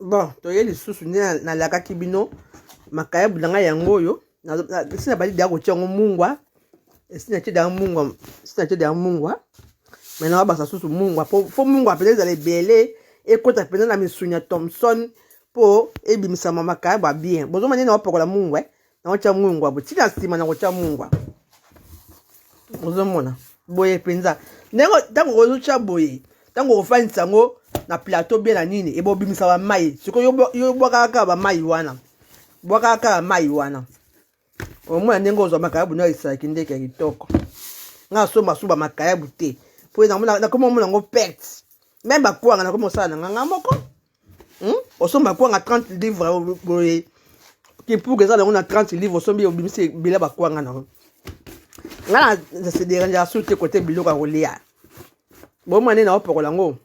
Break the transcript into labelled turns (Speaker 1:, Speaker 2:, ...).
Speaker 1: Bon, toye lisusu nde nalakaki bino makayabu na ngai yango oyo. Esi nabandi deya kotia yango mungwa, esi natie deya mungwa, esi natie deya mungwa. Mais nakobakisa susu mungwa po fo mungwa mpenza ezala ebele, ekota mpenza na misuni ya Thomson mpo ebimisama makayabu ya bien. Bozomona nde naopakola mungwa, nakotia mungwa bo tina nsima nakotia mungwa. Ozomona boye mpenza ndenge ntango ozotya boye, ntango okofandisa yango na plateau bien na nini, ebobimisa bamai. Sikoyo yo bwakaka kaka bamai wana, bwakaka kaka mai wana, omona ndenge ozwa makayabu nayo esalaki ndeke ya kitoko. Nga asomba suba makayabu te mpo nakoma omona yango perte. Meme bakwanga nakoma osala na nga nga moko. Osomba kwanga 30 livre boye, kipuka eza nango na 30 livre, osombi, obimisi ebele bakwanga nango. Nga na se dérangeaka su te kote biloko ya kolia. Bomona nde naopokola yango.